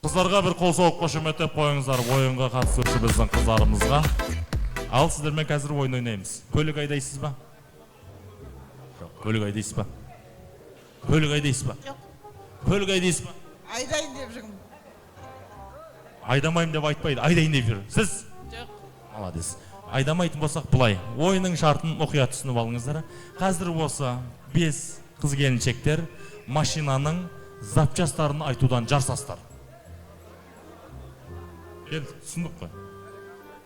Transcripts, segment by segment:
Қыздарға бір қол соғып, қошеметтеп қойыңыздар, ойынға қатысушы біздің қыздарымызға. Ал сіздермен қазір ойын ойнаймыз. Көлік айдайсыз ба? Жоқ. Көлік айдайсыз ба? Көлік айдайсыз ба? Жоқ. Көлік айдайсыз ба? Айдайын деп жүрмін. Айдамаймын деп айтпайды, айдайын деп жүр. Сіз? Жоқ. Молодец. Айдамайтын болсақ, былай, ойынның шартын мұқият түсініп алыңыздар. Қазір осы бес қыз келіншектер машинаның запчастарын айтудан жарысасыздар. Енді түсіндік қой.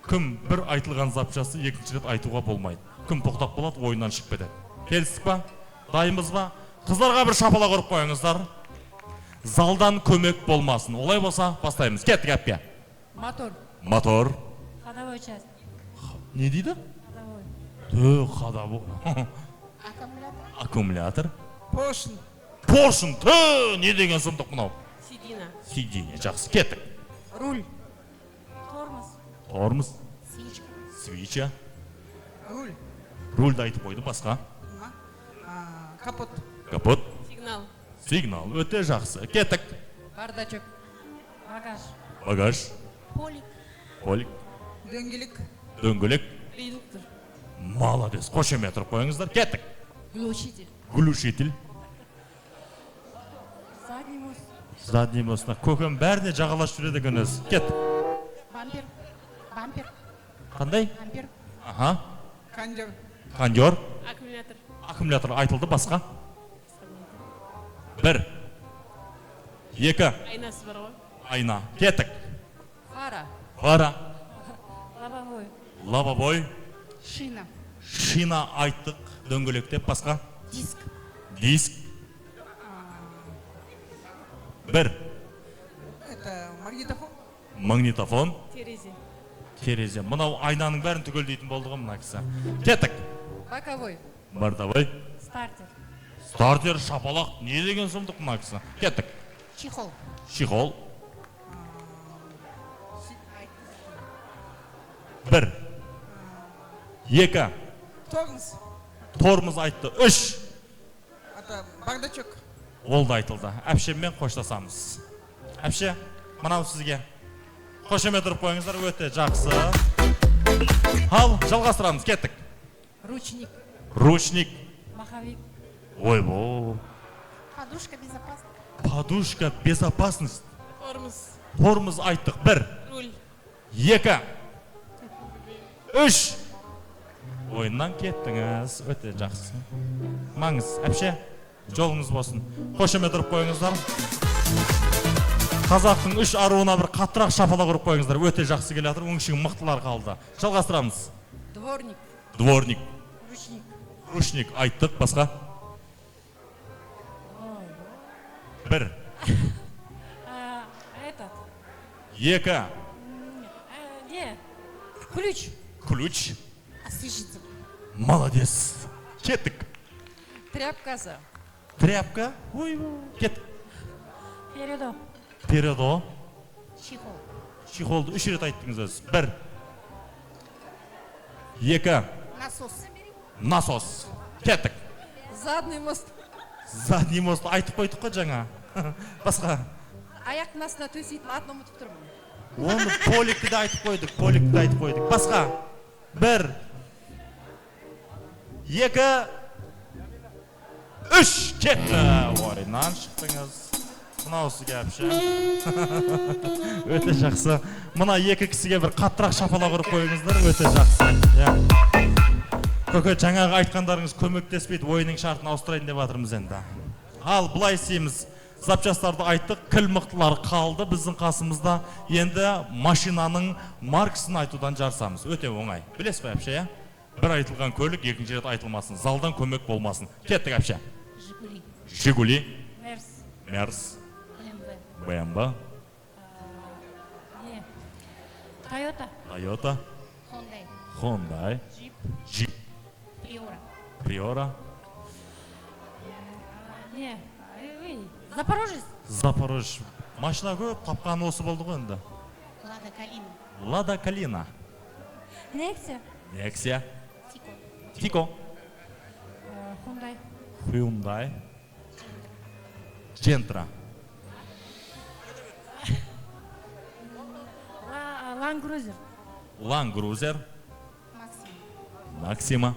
Кім бір айтылған запчасты екінші рет айтуға болмайды, кім тоқтап қалады, ойыннан шығып кетеді. Келістік па? Дайынбыз ба? Қыздарға бір шапалақ ұрып қойыңыздар. Залдан көмек болмасын. Олай болса, бастаймыз. Кеттік, әпке. Мотор. Мотор. Ходовой часть. Не дейді? Ходовой. Тө, ходовой. Аккумулятор. Аккумулятор. Поршень. Поршень. Тө, не деген сұмдық мынау! Сиденье. Сиденье, жақсы, кеттік. Руль. Тормоз. Тормоз. Свечка. Свеча. Руль. Рульді айтып қойды, басқа? Ма? Капот. Капот. Сигнал. Сигнал, өте жақсы, кеттік. Бардачок. Багаж. Багаж. Полик. Полик. Дөңгелек. Дөңгелек. Редуктор. Молодец, қошемет ұрып қойыңыздар, кеттік. Глушитель. Глушитель. Задний мост. Задний мост. Көкем бәріне жағаласып жүреді екен өзі. Кеттік. Бампер. Бампер. Қандай? Бампер. Аха. Кондер. Кондер. Аккумулятор. Аккумулятор айтылды, басқа? Бір, екі. Айнасы бар ғой. Айна, кеттік. Фара. Фара. Лобовой. Лобовой. Шина. Шина айттық, дөңгелектеп, басқа? Диск. Диск. Бір. Это магнитофон. Магнитофон. Терезе. Терезе. Мынау айнаның бәрін түгелдейтін болды ғой мына кісі. Кеттік. Боковой. Бортовой. Стартер. Стартер. Шапалақ! Не деген сұмдық мына кісі! Кеттік. Чехол. Чехол. Бір, екі. Тормоз. Тормоз айтты. Үш. Это бардачок. Ол да айтылды. Әпшеммен қоштасамыз. Әпше, мынау сізге. Қошемет ұрып қойыңыздар, өте жақсы. Ал жалғастырамыз, кеттік. Ручник. Ручник. Маховик. Ойбой. Подушка безопасности. Подушка безопасность. Тормоз. Тормоз айттық. Бір. Руль. Екі, үш. Ойыннан кеттіңіз, өте жақсы. Маңыз, әпше, жолыңыз болсын. Қошемет ұрып қойыңыздар. Қазақтың үш аруына бір қаттырақ шапалақ ұрып қойыңыздар. Өте жақсы келе жатыр, өңшең мықтылар қалды. Жалғастырамыз. Дворник. Дворник. Ручник. Ручник айттық, басқа? Бір. Этот. Екі. Не. Ключ. Ключ. Освежитель. Молодец, кеттік. Тряпкасы. Тряпка. Ой, кеттік. Передок. Передо. Чехол. Чехолды үш рет айттыңыз өзі. Бір, екі. Насос. Насос, кеттік. Задний мост. Задний мост айтып қойдық қой жаңа, басқа? Аяқтың астына төсейтін, атын ұмытып тұрмын. Оны поликті де айтып қойдық, поликті де айтып қойдық. Басқа? Бір, екі, үш. Кетті, ойыннан шықтыңыз. Мынау сізге, әпше. Өте жақсы. Мына екі кісіге бір қаттырақ шапалақ ұрып қойыңыздар. Өте жақсы, иә. Көке, жаңағы айтқандарыңыз көмектеспейді. Ойынның шартын ауыстырайын деп жатырмыз енді. Ал былай істейміз: запчастарды айттық, кіл мықтылар қалды біздің қасымызда. Енді машинаның маркасын айтудан жарысамыз. Өте оңай, білесіз ғой, әпше, иә? Бір айтылған көлік екінші рет айтылмасын, залдан көмек болмасын. Кеттік, әпше. Жигули. Жигули. Мерс. Мерс. БМВ. БМВ. Не. Тойота. Тойота. Хондай. Хондай. Джип. Джип. Приора. Приора. Не. Ой, Запорожец. Запорожец. Машина көп, тапқаны осы болды ғой енді. Лада Калина. Лада Калина. Нексия. Нексия. Тико. Тико. Хундай. Хюндай. Джентра. Ланд Крузер. Ланд Крузер. Максима. Максима.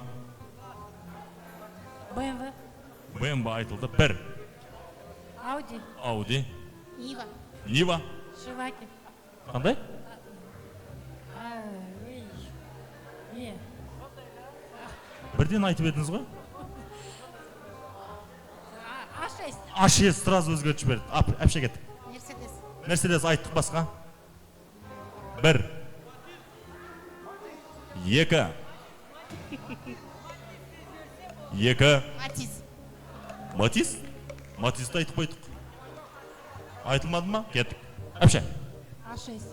БМВ. БМВ айтылды. Бір. Ауди. Ауди. Нива. Нива. Шиваки. Қандай? Не. Бірден айтып едіңіз ғой. А6. А6 сразу өзгертіп жіберді. Әпше, кеттік. Мерседес. Мерседес айттық, басқа. Бір. Екі. Екі. Матиз. Матиз? Матизді айтып қойдық. Айтылмады ма? Кеттік. Әпше. А6.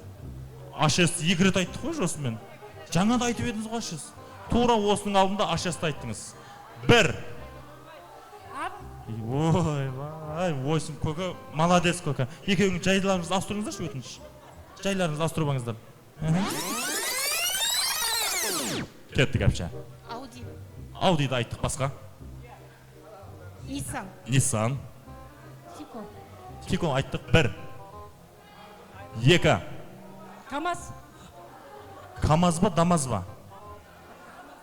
А6 екі рет айттық қой осымен. Жаңа да айтып едіңіз ғой А6. Тура осының алдында А6 айттыңыз. Бір. А. Ойбай, восемь, көке, молодец, көке. Екеуің жайларыңызды ауыстырыңыздаршы, өтініш. Жайларыңызды ауыстырып алыңыздар. Кеттік, әпше. Ауди. Аудиді айттық, басқа. Ниссан. Ниссан. Тико. Тико айттық, бір. Екі. КамАЗ. КамАЗ ба, Дамаз ба?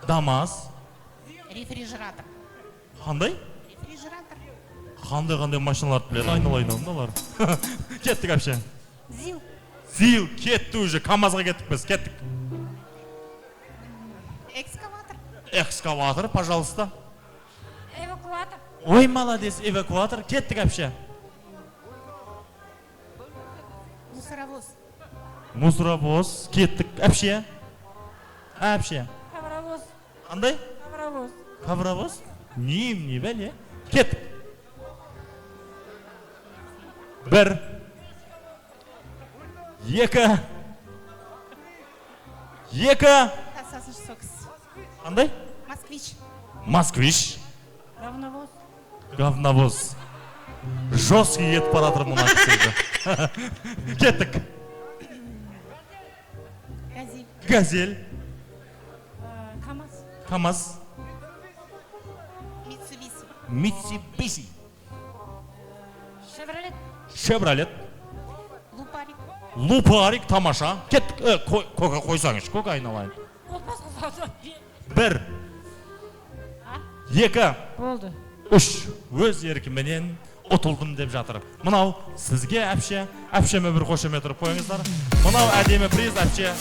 Дамаз. Рефрижератор. Қандай? Рефрижератор. Қандай қандай машиналарды біледі айналайын мыналар. Кеттік, әпше. ЗИЛ. ЗИЛ кетті уже, КамАЗға кеттік біз, кеттік. Экскаватор. Экскаватор, пожалуйста. Эвакуатор. Ой, молодец, эвакуатор. Кеттік, әпше. Мусоровоз. Мусоровоз, кеттік, әпше. Әпше. Ковровоз. Қандай? Ковровоз. Ковровоз? Не, не бәле. Кеттік. Бір. Екі. Екі. Тасасыш. Қандай? Москвич. Москвич. Говновоз. Говновоз. Жесткий кетіп бара жатыр мына кісі. Кеттік. Газель. Газель. КамАЗ. КамАЗ. Митсубиси. Митсубиси. Шевролет. Шевролет. Лупарик. Лупарик, тамаша. Кеттік. Көке, қойсаңызшы, көке, айналайын. Ол басқа. Бір. Екі. Болды. Үш. Өз еркіменен ұтылдым деп жатыр. Мынау сізге, әпше. Әпшеме бір қошемет ұрып қойыңыздар. Мынау әдемі приз, әпше.